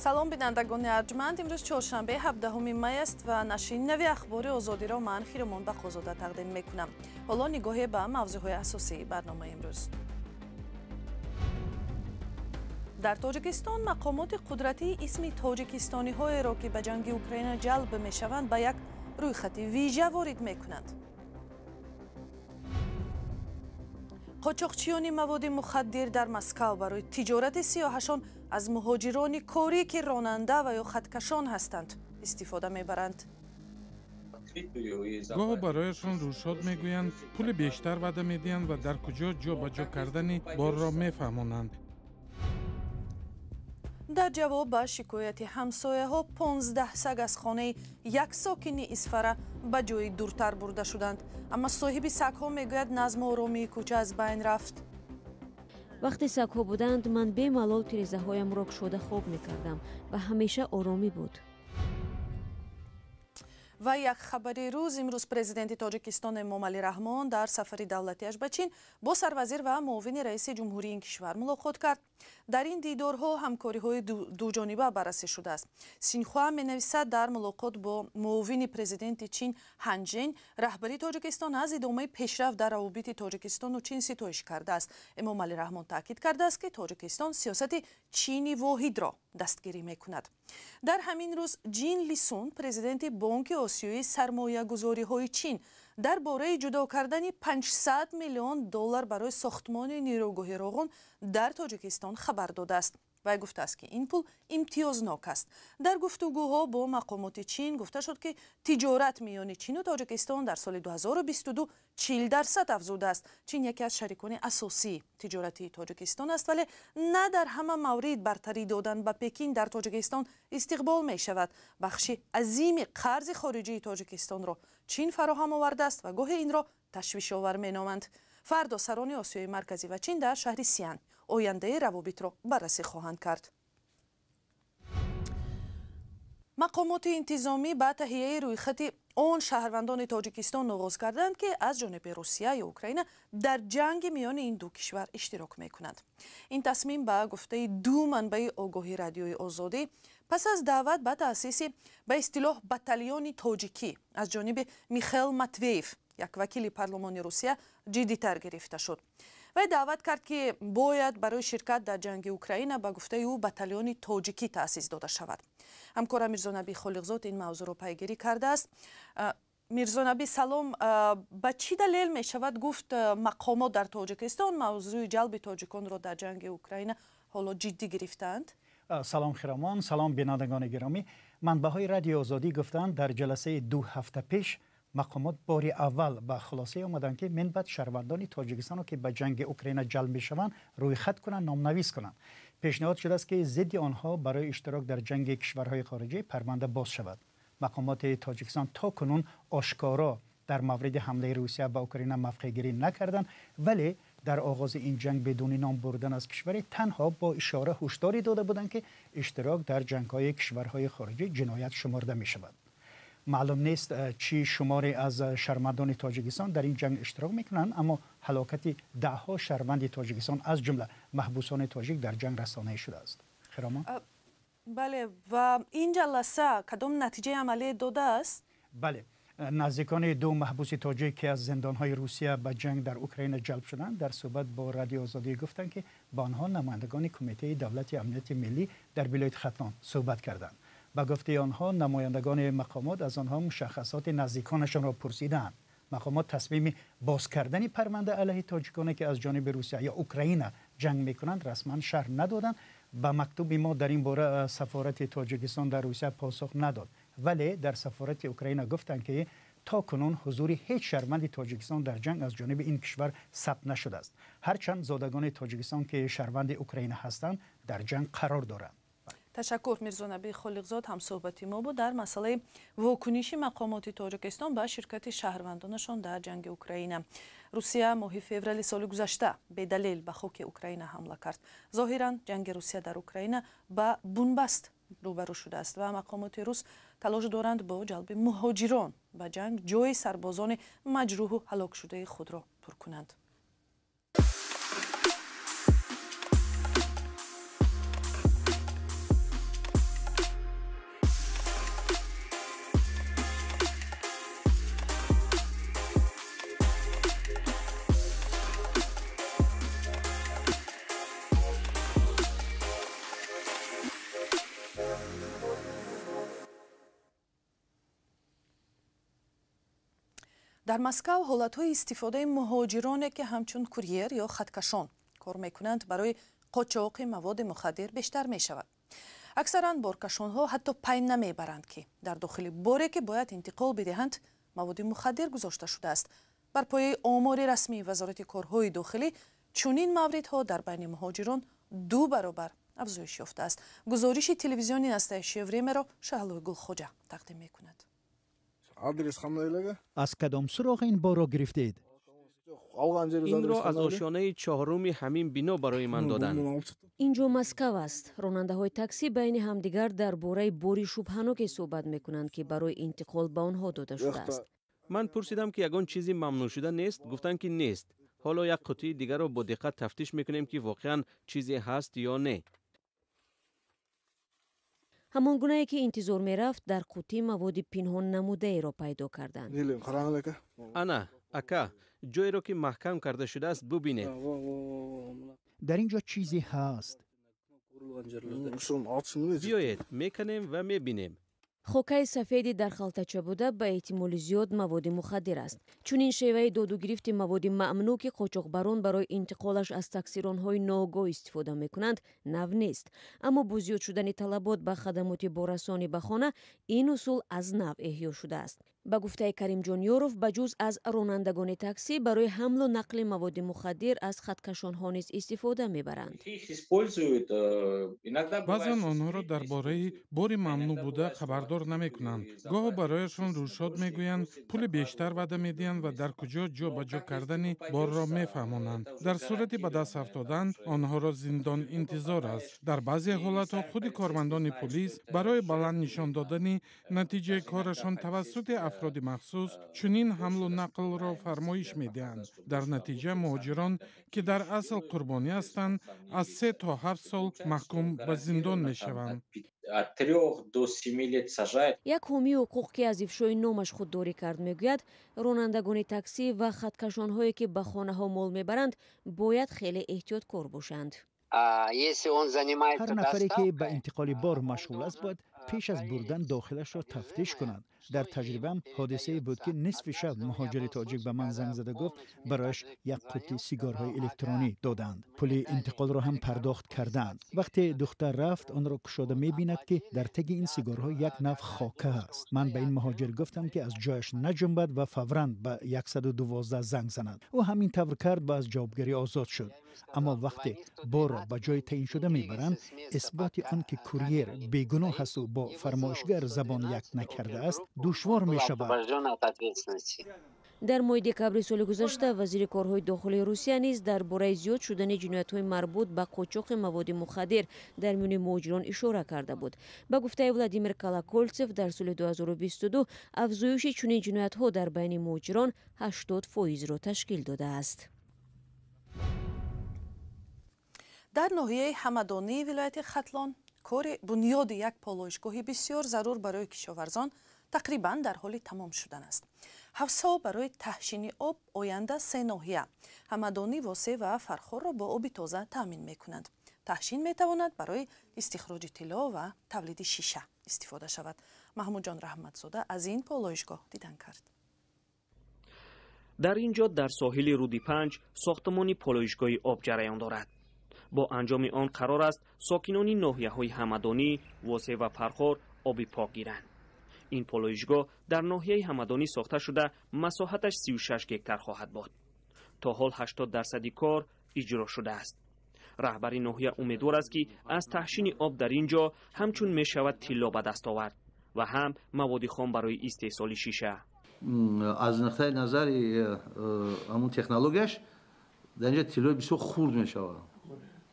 Салом, бинандагони арҷманд. Имрӯз чоршанбе, 17 май аст ва нашри нави ахбори Озодиро ман Хиромон Бақозода тақдим мекунам. Ҳоло нигоҳе ба мавзӯъҳои асосии барномаи имрӯз. Дар Тоҷикистон мақомоти қудратӣ исми тоҷикистониҳоеро, ки ба ҷанги Украина ҷалб мешаванд, ба як рӯйхати вижа ворид мекунанд. Қочоқчиёни маводи мухаддир дар Москав барои тиҷорати сиёҳашон аз муҳоҷирони корӣ, ки ронанда ва ё хаткашон ҳастанд, истифода мебаранд. Гоҳо барояшон рӯшод мегӯянд, пули бештар ваъда медиҳанд ва дар куҷо ҷо ба ҷо кардани борро мефаҳмонанд. Дар ҷавоб ба шикояти ҳамсояҳо 15 саг аз хонаи як сокини Исфара ба ҷои дуртар бурда шуданд. Аммо соҳиби сагҳо мегӯяд, назму оромии кӯча аз байн рафт. Вақте сагҳо буданд, ман бемалол тирезаҳоямро кушода хоб мекардам ва ҳамеша оромӣ буд. Ва як хабари рӯз. Имрӯз президенти Тоҷикистон Эмомалӣ Раҳмон дар сафари давлатиаш ба Чин бо сарвазир ва муовини раиси ҷумҳурии ин кишвар мулоқот кард. Дар ин дидорҳо ҳамкориҳои дуҷониба баррасӣ шудааст. Синхуа менависад, дар мулоқот бо муовини президенти Чин Ҳанжен раҳбари Тоҷикистон аз идомаи пешрафт дар равобити Тоҷикистону Чин ситоиш кардааст. Эмомалӣ Раҳмон таъкид кардааст, ки Тоҷикистон сиёсати Чини воҳидро дастгирӣ мекунад. Дар ҳамин рӯз Ҷин Лисун, президенти Бонки Осиёии сармоягузориҳои Чин, дар бораи ҷудо кардани 500 миллион доллар барои сохтмони нерӯгоҳи Роғун дар Тоҷикистон хабар додааст. Вай гуфтааст, ки ин пул имтиёзнок аст. Дар гуфтугӯҳо бо мақомоти Чин гуфта шуд, ки тиҷорат миёни Чину Тоҷикистон дар соли 2022 40% афзудааст. Чин яке аз шарикони асосии тиҷоратии Тоҷикистон аст, вале на дар ҳама маврид бартарӣ додан ба Пекин дар Тоҷикистон истиқбол мешавад. Бахши азими қарзи хориҷии Тоҷикистонро Чин фароҳам овардааст ва гоҳе инро ташвишовар меноманд. Фардо сарони Осиёи Марказӣ ва Чин дар шаҳри Сиан ояндаи равобитро баррасӣ хоҳанд кард. Мақомоти интизомӣ ба таҳияи рӯйхати он шаҳрвандони Тоҷикистон оғоз карданд, ки аз ҷониби Русия ё Украина дар ҷанги миёни ин ду кишвар иштирок мекунанд. Ин тасмим, ба гуфтаи ду манбаи огоҳи Радиои Озодӣ, пас аз даъват ба таъсиси ба истилоҳ батальони тоҷикӣ аз ҷониби Михаил Матвеев, як вакили парлумони Русия, ҷиддитар гирифта шуд. Вай даъват кард, ки бояд барои ширкат дар ҷанги Украина, ба гуфтаи ӯ, батальони тоҷикӣ таъсис дода шавад. Ҳамкора Мирзонаби Холиқзод ин мавзӯъро пайгирӣ кардааст. Мирзонаби, салом. Ба чӣ далел мешавад гуфт, мақомот дар Тоҷикистон мавзӯи ҷалби тоҷиконро дар ҷанги Украина ҳоло ҷиддӣ гирифтаанд? Салом, Хиромон, салом, бинандагони гиромӣ. Манбаъҳои Радиои Озодӣ гуфтанд, дар ҷаласаи 2 ҳафта пеш мақомот бори аввал ба хулосае омаданд, ки минбаъд шаҳрвандони Тоҷикистонро, ки ба ҷанги Украина ҷалб мешаванд, рӯйхат кунанд, номнавис кунанд. Пешниҳод шудааст, ки зидди онҳо барои иштирок дар ҷанги кишварҳои хориҷӣ парванда боз шавад. Мақомоти Тоҷикистон то кунун ошкоро дар мавриди ҳамлаи Русия ба Украина мавқеъгирӣ накарданд, вале дар оғози ин ҷанг бидуни ном бурдан аз кишваре танҳо бо ишора ҳушдорӣ дода буданд, ки иштирок дар ҷангҳои кишварҳои хориҷӣ ҷиноят шуморда мешавад. Маълум нест, чӣ шуморе аз шаҳрвандони Тоҷикистон дар ин ҷанг иштирок мекунанд, аммо ҳалокати даҳҳо шаҳрванди Тоҷикистон, аз ҷумла маҳбусони тоҷик, дар ҷанг расонаӣ шудааст. Хиромон. Бале, ва ин ҷаласа кадом натиҷаи амалӣ додааст? Бале, наздикони ду маҳбуси тоҷик, ки аз зиндонҳои Русия ба ҷанг дар Украина ҷалб шуданд, дар суҳбат бо Радиои Озодӣ гуфтанд, ки ба онҳо намояндагони Кумитаи давлати амнияти миллӣ дар вилояти Хатлон суҳбат карданд. Ба гуфтаи онҳо, намояндагони мақомот аз онҳо мушаххасоти наздиконашонро пурсидаанд. Мақомот тасмими боз кардани парванда алайҳи тоҷиконе, ки аз ҷониби Русия ё Украина ҷанг мекунанд, расман шарҳ надоданд. Ба мактуби мо дар ин бора сафорати Тоҷикистон дар Русия посух надод, вале дар сафорати Украина гуфтанд, ки то кунун ҳузури ҳеҷ шаҳрванди Тоҷикистон дар ҷанг аз ҷониби ин кишвар сабт нашудааст, ҳарчанд зодагони Тоҷикистон, ки шаҳрванди Украина ҳастанд, дар ҷанг қарор доранд. Ташаккур. Мирзонаби Холиқзод ҳамсӯҳбати мо буд дар масъалаи вокуниши мақомоти Тоҷикистон ба ширкати шаҳрвандонашон дар ҷанги Украина. Русия моҳи феврали соли гузашта бедалел ба хоки Украина ҳамла кард. Зоҳиран, ҷанги Русия дар Украина ба бунбаст рӯбарӯ шудааст ва мақомоти рус талош доранд бо ҷалби муҳоҷирон ба ҷанг ҷои сарбозони маҷрӯҳу ҳалокшудаи худро пур кунанд. Дар Москав ҳолатҳои истифодаи муҳоҷироне, ки ҳамчун курьер ё хаткашон кор мекунанд, барои қочоқи маводи мухаддир бештар мешавад. Аксаран боркашонҳо ҳатто пай намебаранд, ки дар дохили боре, ки бояд интиқол бидиҳанд, маводи мухаддир гузошта шудааст. Бар пояи омори расмии Вазорати корҳои дохилӣ, чунин мавридҳо дар байни муҳоҷирон 2 баробар афзоиш ёфтааст. Гузориши телевизиони «Настоящее время»-ро Шаҳлои Гулхоҷа тақдим мекунад. Аз кадом суроғ ин борро гирифтед? Инро аз ошёнаи чоҳруми ҳамин бино барои ман доданд. Инҷо Москав аст. Ронандаҳои таксӣ байни ҳамдигар дар бораи бори шубҳаноке суҳбат мекунанд, ки барои интиқол ба онҳо дода шудааст. Ман пурсидам, ки ягон чизи мамнӯъшуда нест? Гуфтанд, ки нест. Ҳоло як қутии дигарро бо диққат тафтиш мекунем, ки воқеан чизе ҳаст ё не. Ҳамон гунае ки интизор мерафт, дар қутӣ маводи пинҳон намудаеро пайдо карданд. Ана, ака, ҷойеро, ки маҳкам карда шудааст, бубинед. Дар ин ҷо чизе ҳаст. Биёед, меканем ва мебинем. Хокаи сафеди дар халтача буда ба эҳтимоли зиёд маводи мухаддир аст. Чунин шеваи додугирифти маводи мамнӯъ, ки қочоқбарон барои интиқолаш аз таксиронҳои ноогоҳ истифода мекунанд, нав нест. Аммо бо зиёд шудани талабот ба хадамоти борасонӣ ба хона, ин усул аз нав эҳё шудааст. Ба гуфтаи Каримҷон Ёров, ба ҷуз аз ронандагони таксӣ, барои ҳамлу нақли маводи мухаддир аз хаткашонҳо низ истифода мебаранд. Баъзан онҳоро дар бораи бори мамнӯъ буда хабардор намекунанд. Гоҳо барояшон рӯшод мегӯянд, пули бештар ваъда медиҳанд ва дар куҷо ҷо ба ҷо кардани борро мефаҳмонанд. Дар сурати ба даст афтодан онҳоро зиндон интизор аст. Дар баъзе ҳолатҳо худи кормандони пулис барои баланд нишон додани натиҷаи корашон тавассути афроди махсус чунин ҳамлу нақлро фармоиш медиҳанд. Дар натиҷа муҳоҷирон, ки дар асл қурбонӣ ҳастанд, аз 3 то 7 сол маҳкум ба зиндон мешаванд. Як ҳомии ҳуқуқ, ки аз ифшои номаш худдорӣ кард, мегӯяд, ронандагони таксӣ ва хаткашонҳое, ки ба хонаҳо мол мебаранд, бояд хеле эҳтиёткор бошанд. Ҳар нафаре, ки ба интиқоли бор машғул аст, бояд пеш аз бурдан дохилашро тафтиш кунад. Дар таҷрибаам ҳодисае буд, ки нисфи шаб муҳоҷири тоҷик ба ман занг зада гуфт, барояш як қутти сигарҳои электронӣ додаанд, пули интиқолро ҳам пардохт кардаанд. Вақте духтар рафт, онро кушода мебинад, ки дар таги ин сигарҳо як нав хока аст. Ман ба ин муҳоҷир гуфтам, ки аз ҷояш наҷунбад ва фавран ба 112 занг занад. Ӯ ҳамин тавр кард ва аз ҷавобгарӣ озод шуд. Аммо вақте борро ба ҷои таъиншуда мебаранд, исботи он ки курьер бегуноҳ асту бо фармоишгар забон як накардааст, душвор мешавад. Дар моҳи декабри соли гузашта вазири корҳои дохилии Русия низ дар бораи зиёд шудани ҷиноятҳои марбут ба қочоқи маводи мухаддир дар миёни муҳоҷирон ишора карда буд. Ба гуфтаи Владимир Колоколтсев, дар соли 2022 афзоиши чунин ҷиноятҳо дар байни муҳоҷирон 80 фоизро ташкил додааст. Дар ноҳияи Ҳамадонии вилояти Хатлон кори бунёди як полоишгоҳи бисёр зарур барои кишоварзон тақрибан дар ҳоли тамом шудан аст. Ҳавзҳо барои таҳшини об оянда се ноҳия, Ҳамадонӣ, Восе ва Фархорро бо оби тоза таъмин мекунанд. Таҳшин метавонад барои истихроҷи тилло ва тавлиди шиша истифода шавад. Маҳмудҷон Раҳматзода аз ин полоишгоҳ дидан кард. Дар ин ҷо, дар соҳили рӯди Панҷ, сохтмони полоишгоҳи об ҷараён дорад. Бо анҷоми он қарор аст, сокинони ноҳияҳои Ҳамадонӣ, Восе ва Фархор оби пок гиранд. Ин полоишгоҳ дар ноҳияи Ҳамадонӣ сохта шуда, масоҳаташ 36 гектар хоҳад буд. То ҳол 80 дарсади кор иҷро шудааст. Раҳбари ноҳия умедвор аст, ки аз таҳшини об дар ин ҷо ҳамчун мешавад тилло ба даст овард ва ҳам маводи хом барои истеҳсоли шиша. Аз нуқтаи назари ҳамун технологияш, дар инҷа тиллои бисёр хурд мешавад.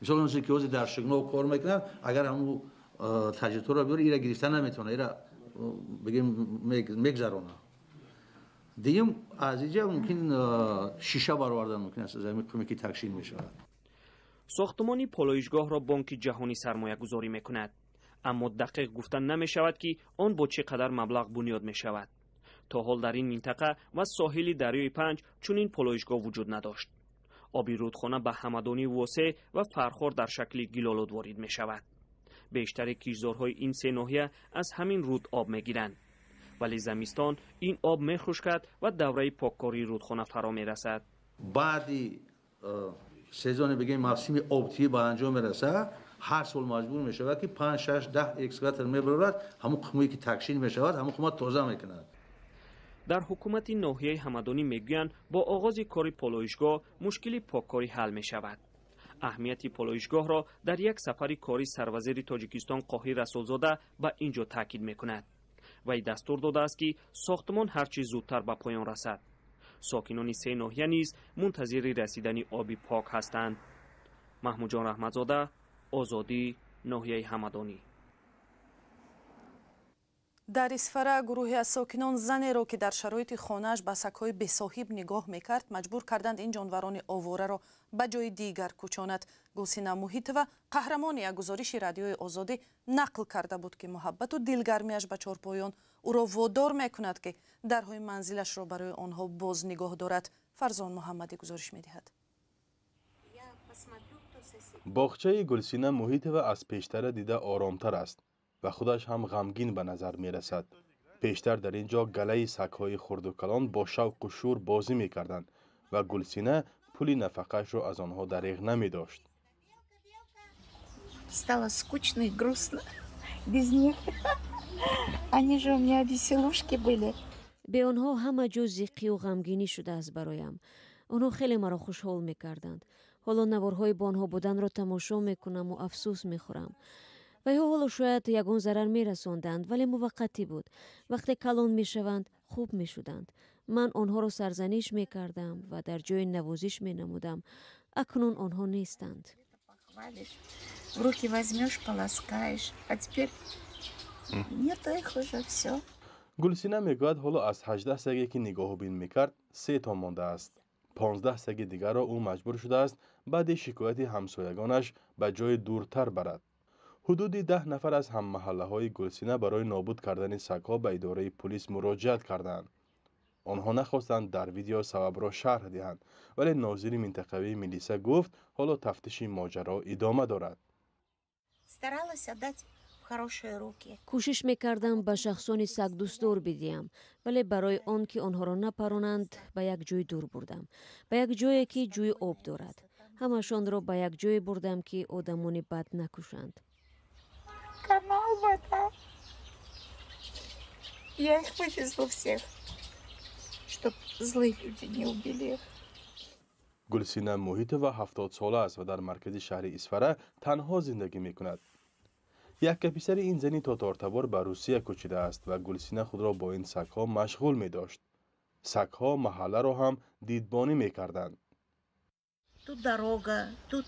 Мисол, он ки ҳозир дар Шигноб кор мекунанд, агар ҳамун таҷҳизотро биёр, ира гирифта наметавонад, ира бигем мегзаронад. Дуюм, аз инҷа мумкин шиша баровардан мумкин аст, аз ҳамин қуме ки таҳшин мешавад. Сохтмони полоишгоҳро Бонки Ҷаҳонӣ сармоягузорӣ мекунад, аммо дақиқ гуфта намешавад, ки он бо чӣ қадар маблағ бунёд мешавад. То ҳол дар ин минтақа ва соҳили дарёи Панҷ чунин полоишгоҳ вуҷуд надошт. Оби рӯдхона ба Ҳамадонӣ, Восе ва Фархор дар шакли гилолуд ворид мешавад. Бештари киштзорҳои ин се ноҳия аз ҳамин руд об мегиранд. Вале зимистон ин об мехушкад ва давраи поккории рудхона фаро мерасад. Баъди сезони бигем мавсими обтиҳӣ ба анҷом мерасад, ҳар сол маҷбур мешавад, ки 5, 6, 10 экскаватор мебарорад, ҳамон қумое ки такшин мешавад, ҳамон қума тоза мекунад. Дар ҳукумати ноҳияи Ҳамадонӣ мегӯянд, бо оғози кори полоишгоҳ мушкили поккорӣ ҳал мешавад. Аҳамияти полоишгоҳро дар як сафари корӣ сарвазири Тоҷикистон Қоҳир Расулзода ба ин ҷо таъкид мекунад. Вай дастур додааст, ки сохтмон ҳарчи зудтар ба поён расад. Сокинони се ноҳия низ мунтазири расидани оби пок ҳастанд. Маҳмудҷон Раҳматзода, Озодӣ, ноҳияи Ҳамадонӣ. Дар Исфара гурӯҳе аз сокинон занеро, ки дар шароити хонааш ба сагҳои бесоҳиб нигоҳ мекард, маҷбур карданд ин ҷонварони овораро ба ҷои дигар кӯчонад. Гулсина Муҳитова, қаҳрамони як гузориши Радиои Озодӣ, нақл карда буд, ки муҳаббату дилгармиаш ба чорпоён ӯро водор мекунад, ки дарҳои манзилашро барои онҳо боз нигоҳ дорад. Фарзон Муҳаммадӣ гузориш медиҳад. Боғчаи Гулсина Муҳитова аз пештара дида оромтар аст ва худаш ҳам ғамгин ба назар мерасад. Пештар дар ин ҷо галаи сагҳои хурду калон бо шавқу шӯр бозӣ мекарданд ва Гулсина пули нафақаашро аз онҳо дареғ намедошт. Стало скучно и грустно без них. Они же у меня веселушки были. Бе онҳо ҳама ҷо зиққию ғамгинӣ шудааст бароям. Онҳо хеле маро хушҳол мекарданд. Ҳоло наворҳои бо онҳо буданро тамошо мекунаму афсӯс мехӯрам. Вайҳо ҳоло шояд ягон зарар мерасонданд, вале муваққатӣ буд. Вақте калон мешаванд, хуб мешуданд. Ман онҳоро сарзаниш мекардам ва дар ҷои навозиш менамудам. Акнун онҳо нестанд. В руки возьмешь, поласкаешь, а теперь нету их уже, всё. Гулсина мегӯяд, ҳоло аз 18 саге, ки нигоҳубин мекард, се то мондааст. 15 саги дигарро ӯ маҷбур шудааст баъди шикояти ҳамсоягонаш ба ҷои дуртар барад. Ҳудуди 10 нафар аз ҳаммаҳаллаҳои Гулсина барои нобуд кардани сагҳо ба идораи пулис муроҷиат карданд. Онҳо нахостанд дар видео сабабро шарҳ диҳанд, вале нозири минтақавии милиса гуфт, ҳоло тафтиши моҷаро идома дорад. Старалась отдать в хорошие руки. Кӯшиш мекардам ба шахсони сагдӯстдор бидиҳам, вале барои он ки онҳоро напаронанд, ба як ҷои дур бурдам, ба як ҷое ки ҷӯи об дорад. Ҳамашонро ба як ҷое бурдам, ки одамони бад накушанд. Канал, вода. Я их вывезла всех, чтоб злые люди не убили их. Гулсина Муҳитова 70сола аст ва дар маркази шаҳри Исфара танҳо зиндагӣ мекунад. Якка писари ин зани тотортабор ба Русия кӯчидааст ва Гулсина худро бо ин сагҳо машғул медошт. Сагҳо маҳалларо ҳам дидбонӣ мекарданд. Тут дорога, тут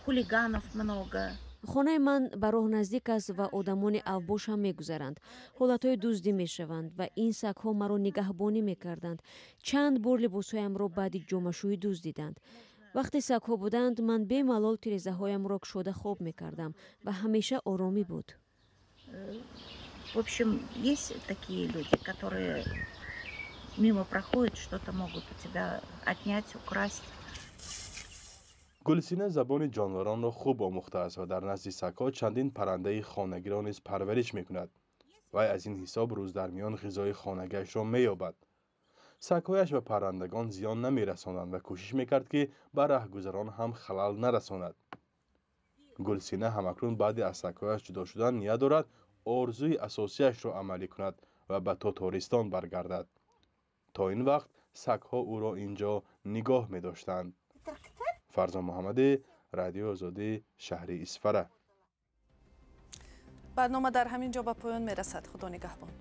хулиганов много. Хонаи ман ба роҳ наздик аст ва одамони авбош ҳам мегузаранд. Ҳолатҳои дуздӣ мешаванд ва ин сагҳо маро нигаҳбонӣ мекарданд. Чанд бор либосҳоямро баъди ҷомашӯӣ дуздиданд. Вақте сагҳо буданд, ман бемалол тирезаҳоямро кушода хоб мекардам ва ҳамеша оромӣ буд. В общем, есть такие люди, которые мимо проходят, что-то могут у тебя отнять, украсть. Гулсина забони ҷонваронро хуб омӯхтааст ва дар назди сагҳо чандин паррандаи хонагиро низ парвариш мекунад. Вай аз ин ҳисоб рӯз дар миён ғизои хонагиашро меёбад. Сагҳояш ба паррандагон зиён намерасонанд ва кӯшиш мекард, ки ба раҳгузарон ҳам халал нарасонад. Гулсина ҳамакнун баъди аз сагҳояш ҷудо шудан ният дорад орзуи асосиашро амалӣ кунад ва ба Тотористон баргардад. То ин вақт сагҳо ӯро ин ҷо нигоҳ медоштанд. Фарзон Муҳаммадӣ, Радиои Озодӣ, шаҳри Исфара. Барнома дар ҳамин ҷо ба поён мерасад. Худо нигаҳбон.